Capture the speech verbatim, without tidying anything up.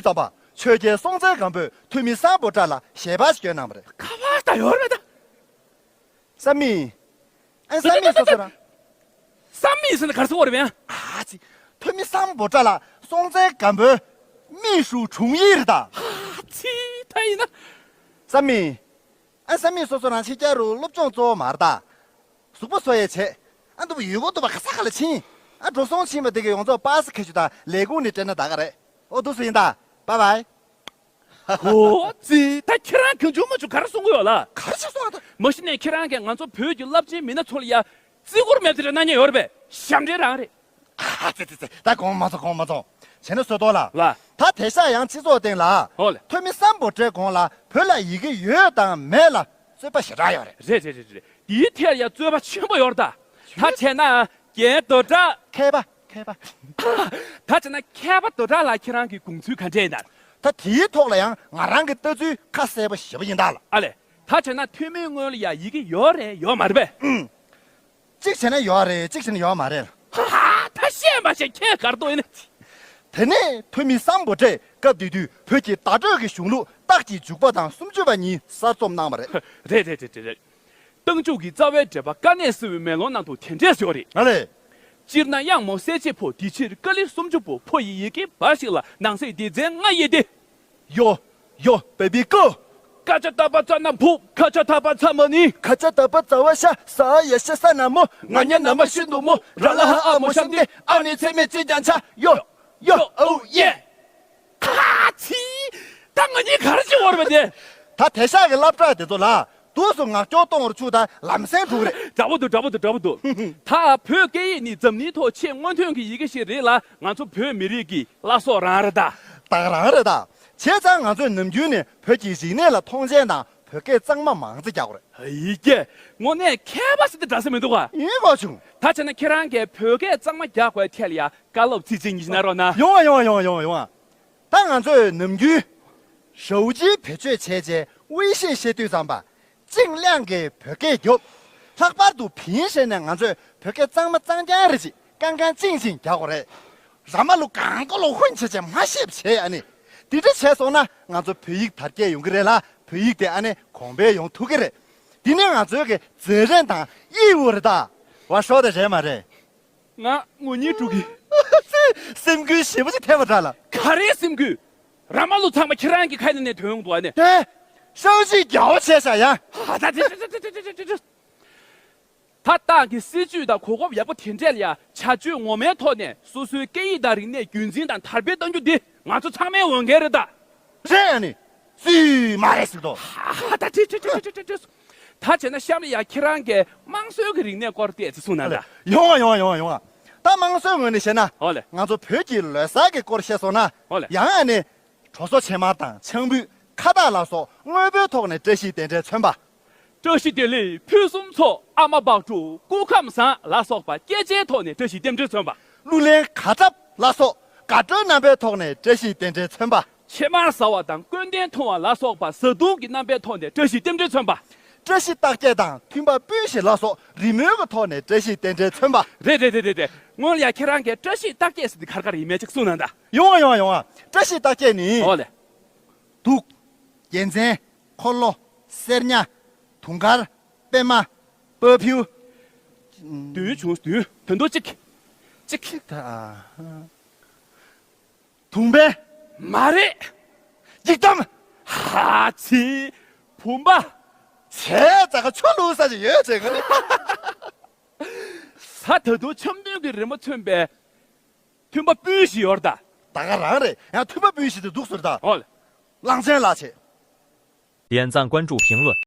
ཙམ་པ། ཆོས་རྒྱལ་སྲོང་བཙན་སྒམ་པོས་ཐོན་མི་སམ་བྷོ་ཊ་ལ་ཞལ་པར་ཞིག་བསྐྱོན་གནང་བ་རེད། ཁ་པར་ད་ཡོད་རེད་ད། བསམ་མི། ཨ་བསམ་མི་སོ་སོ་རང་། བསམ་མི་ཟེར་ན་ག་རེ་ཟེར་བ་རེད་པས། ཨ་ཙི། ཐོན་མི་སམ་བྷོ་ཊ་ལགས་སྲོང་བཙན་སྒམ་པོའི་མི་ཧྲུའུ་དྲུང་ཡིག་རེད་ད། ཨ་ཙི། ད་ཡིན་ན། བསམ་མི། ཨ་བསམ་མི་སོ་སོ་རང་ཕྱི་རྒྱལ་རུ་སློབ་སྦྱོང་གཙོ་བོ་མ་རེད་ད། གཟུགས་པོ་བཟོ་ཡས་བྱས། ཨ་འདུག་ཡུལ་སྐོར་འདུག་པ་ག་ས་ག་ལ་ཕྱིན། ཨ་འགྲོ་སོང་ཕྱིན་པ་དེ་གི་ཡོངས་རྫོགས་པ་སེ་ཁེ་ཤུ་དང་ལས་ཁུངས་ནས་སྤྲད་ན་ད་ག་རེད། ཨོ་འདུག་སེ་ཡིན་ད། བཱའི་བཱའི། ཨོ་ཙི། ད་ཁྱེད་རང་གང་བྱུང་མ་བྱུང་ག་རེ་གསུང་གི་ཡོད་ལ། ག་རེ་ཆགས་སོང་ཨ་ད། མ་གཞི་ནས་ཁྱེད་རང་གིས་ང་ཚོ་བོད་ཀྱི་རླབས་ཆེན་མི་སྣ་ཚོ་ལ་ཡ་བརྩི་བཀུར་མེད་པ་དེ་འདྲ་གནང་མཁན་ཡོད་རེད་པས། ཞབས་འདྲེན་རང་རེད། ཨ་ཙི་ཙི་ཙི། ད་དགོངས་མ་ཚོམ་དགོངས་མ་ཚོམ། བྱས་ན་བཟོད་དོ་ལ། ལ། ད་དེང་སང་ཡང་སྤྱི་ཚོགས་སྟེང་ལ། ཨོ་ལེ། ཐོན་མི་སམ་བྷོ་ཊའི་གོང་ལ་བོད་ལ་ཡི་གེ་ཡོད་དང་མེད་ལ་རྩོད་པ་ཞེ་དྲག་ཡོད་རེད། རེད་རེད་རེད་རེད། དེའི་ཐད་ཡ་རྩོད་པ་ཆེན་པོ་ཡོད་རེད་ད། ད་བྱས་ན་རྒན་རྡོ་གྲགས། མཁས་པ་མཁས་པ། ད་བྱས་ན་མཁས་པ་རྡོ་གྲགས་ལགས་ཁྱེད་རང་གི་དགོངས་ཚུལ་ག་འདྲས་ཡིན་ན། ད་དེའི་ཐོག་ལ་ཡང་ང་རང་གི་ལྟ་ཚུལ་ཁ་གསལ་པོ་ཞེ་པོ་ཡིན་ད་ལ། ཨ་ལེ། ད་བྱས་ན་ཐོན་མིའི་སྔོན་ལ་ཡ་ཡི་གེ་ཡོད་རེད་ཡོད་མ་རེད་པས། ཨུམ། གཅིག་བྱས་ན་ཡོད་རེད། གཅིག་བྱས་ན་ཡོད་མ་རེད། ཧ་ཧ། ད་བཤད་མ་བཤད་ཁྱད་ག་རེ་འདུག་ཡིན། དེ་ནས་ཐོན་མི་སམ་བྷོ་ཊས་སྐབས་དེ་དུས་བོད་ཀྱི་བརྡ་སྤྲོད་ཀྱི་གཞུང་ལུགས་རྟགས་ཀྱི་འཇུག་པ་དང་སུམ་ཅུ་པ་གཉིས་གསར་རྩོམ་གནང་བ་རེད། རེད་རེད་རེད་རེད། རྟགས་འཇུག་གི་རྩ་བའི་འགྲེལ་པ་དཀའ་གནད་གསལ་བའི་མེ་ལོང་ནང་དུ་དེ་འདྲས་ཡོད་རེད། ཨ་ལས། སྤྱིར་ན་དབྱངས་མོ་གསལ་བྱེད་ཕོ། དེ་ཕྱིར་ཀ་ལི་སུམ་ཅུ་པོ། ཕོ་ཡི་ཡི་གེ་བར་ཞིག་ལ། ནང་གསེས་སྡེ་ཚན་ལྔ་ཡི་སྡེ། ཡོ། ཡོ། བེ་བི་ཀོ། ཀ་ཅ་ཏ་པ་ཙ་ན་བུ། ཁ་ཆ་ཐ་པ་ཚ་མ་ནི། ཁ་ཆ་ད་པ་ཙ་བ་ཤ། ས་ཡ་ཤ་ས་ན་མོ། ང་ཉ་ན་མ་ཤི་ནུ་མོ། ར་ལ་ཧ་ཨ་མོ་ཤམ་དེ། ཨ་ནི་ཚེ་མེད་ཅི་ཀྱང་ཆ། ཡོ། ཡོ། ཨོ་ཡེ། ཁ་ཚི། ད་ང་གཉིས་ག་རེ་བྱེད་འོར་བ་དེ། ད་དེ་ཤག་གི་སློབ་གྲྭ་དེ་ཚོ་ལ་དུས་སུ་ངག་སྐྱོར་གཏོང་བར་ཆུག་ད་ལམ་སེང་འགྲོ་གི་རེད། འདྲ་པོ་འདུག་འདྲ་པོ་འདུག་འདྲ་པོ་འདུག་ད་བོད་སྐད་ཡིག་ནི་འཛམ་གླིང་ཐོག་ཆེས་སྔོན་ཐོན་གྱི་ཡི་གེ་ཞིག་རེད་ལ། ང་ཚོ་བོད་མི་རིགས་ཀྱི་བླ་སྲོག་རང་རེད་ད། ད་ག་རང་རེད་ད། བྱས་ཙང་ང་ཚོས་ནམ་རྒྱུན་ནས་བོད་ཀྱི་རིག་གནས་ལ་མཐོང་ཆེན་དང་བོད་སྐད་གཙང་མ་མང་ཙམ་རྒྱག་དགོས་རེད། ཨ་ཡི་ཀྱེ། དངོས་གནས་མཁས་པ་ཟེར་དེ་འདྲ་ས་མི་འདུག་ག་ཡིན་དགོས་བྱུང་། ད་བྱས་ན་ཁྱེད་རང་གིས་བོད་སྐད་གཙང་མ་རྒྱག་དགོས་ཐད་ལ་ཡ་བཀའ་སློབ་ཚིག་གཅིག་གཉིས་ཤིག་གནང་རོགས་གནང་། ཡོང་བ་ཡོང་བ་ཡོང་བ་ཡོང་བ་ཡོང་བ། ད་ང་ཚོས་ནམ་རྒྱུན་ཞའོ་ཅི་བེད་སྤྱོད་བྱས་རྗེས་ཝེ་ཤེ་བཤད་དུས་ཙམ་པ། ཅིང་ལིང་གིས་བོད་སྐད་རྒྱོབ། ལྷག་པར་དུ་ཕིན་ཞེས་ནས་ང་ཚོས་བོད་སྐད་གཙང་མ་གཙང་རྐྱང་རེ་ཅིག་ཀང་ཀང་ཅིང་ཅིང་རྒྱག་དགོས་རེད། ར་མ་ལུ་གང་གོ་ལོ་ཧུན་བྱས་བྱས་མ་ཤེས་བྱས་ཨ་ནི། འདི་འདྲ་བྱས་སོང་ན་ང་ཚོ་བོད་ཡིག་དར་རྒྱས་ཡོང་གི་རེད་ལ། བོད་ཡིག་དེ་ཨ་ནི་གོང་འཕེལ་ཡོང་ཐུབ་ཀྱི་རེད། འདི་ནི་ང་ཚོའི་གི་མཛད་རིམ་དང་ཡིད་འོ་རེད་ད། བ་ཤོ་དེ་རེད་མ་རེད། ང་ངོ་ཉིད་དྲུག་གི། སེམས་འགུལ་ཞེ་པོ་ཅིག་ཐེབས་པ་འདྲ་ལ། ག་རེ་སེམས་འགུལ། ར་མ་ལུ་ཚང་མ་ཁྱེད་རང་གི་ཁ་ནས་ནས་ཐོན་ཡོང་འདུག་ཨ་ནི། དེ། ཤང་ཤི་རྒྱལ་བོ་བྱས་ཤག་ཡ། ད་ད་ད་ད་ད་ད། ད་ཏང་གི་སྲིད་ཇུས་དང་གོ་སྐབས་ཡག་པོ་དེ་འདྲས་ལ་ཡ་བྱ་སྤྱོད་ངོ་མའི་ཐོག་ནས་སོ་སོའི་སྐད་ཡིག་དང་རིག་གནས་རྒྱུན་འཛིན་དང་དར་སྤེལ་གཏང་རྒྱུ་འདི་ང་ཚོ་ཚང་མའི་འོས་འགན་རེད་ད། རེད་ཨ་ནི། སུས་མ་རེད་ཟེར་དོ། ཧ་ད་ཅི་ཅི་ཅི་ཅི་ཅི་ཅི། ད་བྱས་ན་གཤམ་ལ་ཡ་ཁྱེད་རང་གིས་དམངས་སྲོལ་གྱི་རིག་གནས་སྐོར་ཏོག་ཙམ་གསུངས་གནང་ད། ཡོང་བ་ཡོང་བ་ཡོང་བ་ཡོང་བ། ད་དམངས་སྲོལ་ངོས་ནས་བཤད་ན། ཨོ་ལེ། ང་ཚོ་བོད་ཀྱི་ལོ་གསར་གྱི་སྐོར་བཤད་སོང་ན། ཨོ་ལེ། ཡང་ཨ་ནི། གྲོ་སོ་ཕྱེ་མར་དང་ཆང་ཕུད་ཁ་བཏགས་ལ་སོགས་དངོས་པོའི་ཐོག་ནས་བཀྲ་ཤིས་རྟེན་འབྲེལ་མཚོན་པ། བཀྲ་ཤིས་བདེ་ལེགས་ཕུན་སུམ་ཚོགས། ཨ་མ་བག་དྲོ་སྐུ་ཁམས་བཟང་ལ་སོགས་པ་སྐྱེ་ཆེན་ཐོག་ནས་བཀྲ་ཤིས་རྟེན་འབྲེལ་མཚོན་པ། གླུ་ལེན་གར་འཁྲབ་ལ་སོགས་དགའ་སྤྲོའི་རྣམ་པའི་ཐོག་ནས་བཀྲ་ཤིས་རྟེན་འབྲེལ་མཚོན་པ། ཕྱེ་མར་ཟ་བ་དང་སྐུ་རྟེན་འཐུང་བ་ལ་སོགས་པ་བཟའ་བཏུང་གི་རྣམ་པའི་ཐོག་ནས་བཀྲ་ཤིས་རྟེན་འབྲེལ་མཚོན་པ། བཀྲ་ཤིས་རྟགས་བརྒྱད་དང་མཐུན་པ་སྤུན་བཞི་ལ་སོགས་རི་མོའི་གི་ཐོག་ནས་བཀྲ་ཤིས་རྟེན་འབྲེལ་མཚོན་པ། རེད་རེད་རེད་རེད་རེད། སྔོན་ལ་ཡ་ཁྱེད་རང་གིས་བཀྲ་ཤིས་རྟགས་བརྒྱད་ཟེར་དེ་ག་རེ་ག་རེ་ཡིན་མིན་ཅིག་གསུངས་གནང་ད། ཡོང་བ་ཡོང་བ་ཡོང་བ། བཀྲ་ཤིས་རྟགས་བརྒྱད་ནི། ཨོ་ལེ། དུག་རྒྱལ་མཚན། འཁོར་ལོ། གསེར་ཉ། དུང་དཀར། པད་མ། པར་ཕིའུ། བདུན་བྱུང་བདུན། དོན་དུ་གཅིག་གཅིག་གཅིག་ད། དུང་བས། མ་རེད། འཇིག་རྟེན། ཧ་ཚི། བུམ་པ། བྱས་ཙང་ཁ་ཆོ་ལུག་ས་ཅིག་ཡོད་ཅེས་ག་ནི། ས་ད་དུང་འཆམ་མཐུན་གྱི་རི་མོ་མཚོན་པའི་མཐུན་པ་སྤུན་བཞི་ཡོད་རེད་ད། ད་ག་རང་རེད། ཡང་མཐུན་པ་སྤུན་བཞི་དེ་འདུག་ཟེར་ད། ཨོ་ལེ། གླང་ཆེན་ལགས་བྱས། 点赞、关注、评论，